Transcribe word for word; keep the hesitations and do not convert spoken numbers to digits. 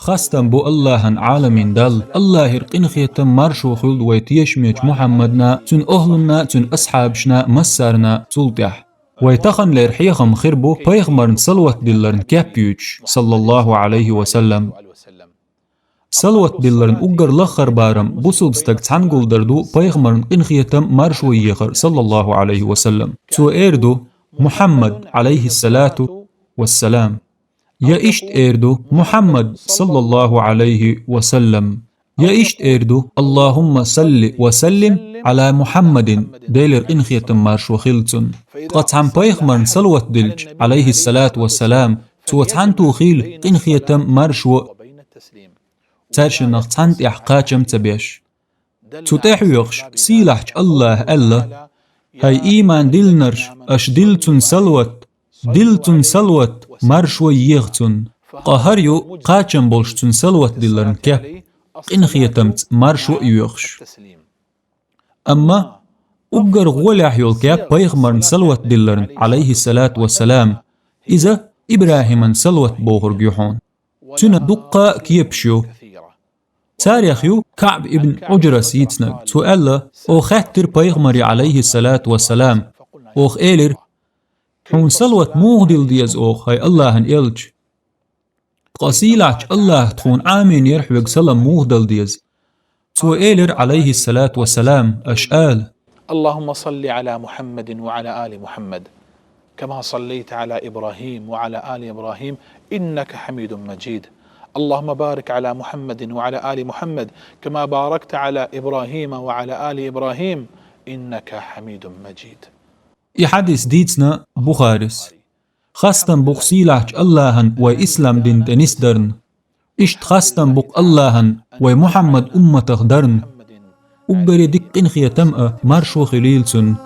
Хастам бу Аллахьан, Ӏаламийн Далла. Аллахьера къинхетам, маршо хуьлда вай тешамечу Мухьаммадна, цуьнан охӀлунна, цуьнан асхьабашна, массарна цул тӀаьхьа. Вай таханлера хьехам хир бу пайхамарна салават дилларна кеп юьйцуш, саллаллаху Ӏалайхи ва саллам. Салават дилларна уггар лаххара барам бусулба стаг цхьаьна гулдар ду пайхамарна къинхетам, маршо ехар, саллаллаху Ӏалайхи ва саллам. Цо эр ду: «Мухьаммад, Ӏалайхиссалату вассалам». Я иштта эр ду: «Мухьаммад, саллаллаху Ӏалайхи ва саллам». Я иштта эр ду: «Аллахумма салли ва саллим Ӏала Мухьаммадин», Делера къинхетам, маршо хилла цунна. Ткъа цхьана пайхамарна салават дилча, Ӏалайхиссалату вассалам, цо цхьаьна тухийла къинхетам, маршо, цаьршиннах цхьанна тӀехь кхачам ца беш. Цу тӀе хьоьхуш, сийлахьчу Аллахьа аьлла: «ХӀай ийман диллинарш, аша дилла цунна салават, дилла цунна салават, маршо еха цунна». Ткъа хӀара ю кхачам болуш цунна салават дилларна кеп, къинхетамца маршо а йоьхуш. Амма уггар гӀолехь йолу кеп пайхамарна салават дилларна, Ӏалайхиссалату вассалам, иза ИбрахӀиман салават бохург ю хьуна. Цуьнан дуккха а кепаш ю. Царех ю КаӀб ибн Ӏуджрас йийцинарг. Цо аьлла: «Оха хаьттира пайхамаре, Ӏалайхиссалату вассалам, оха элира: „Хьуна салават муха дилла деза оха, хӀай Аллахьан элча?“ Ткъа сийлахьчу Аллахьа тхуна Ӏамийнера хьоьга салам муха дала деза?» Цо элира, Ӏалайхиссалату вассалам, аша ала: اللهم صل على محمد وعلى آل محمد كما صليت على إبراهيم وعلى آل إبراهيم إنك حميد مجيد. اللهم بارك على محمد وعلى آل محمد كما باركت على إبراهيم وعلى آل إبراهيم إنك حميد مجيد. И хьадис дийцина Бухарис. Хастам бу-кх сийлахьчу Аллахьан вай ислам дин тӀе нисдарна. Иштта хастам бу-кх Аллахьан вай Мухьаммад умматах дарна. Уггаре дика къинхетам а, маршо а хуьлийла цунна.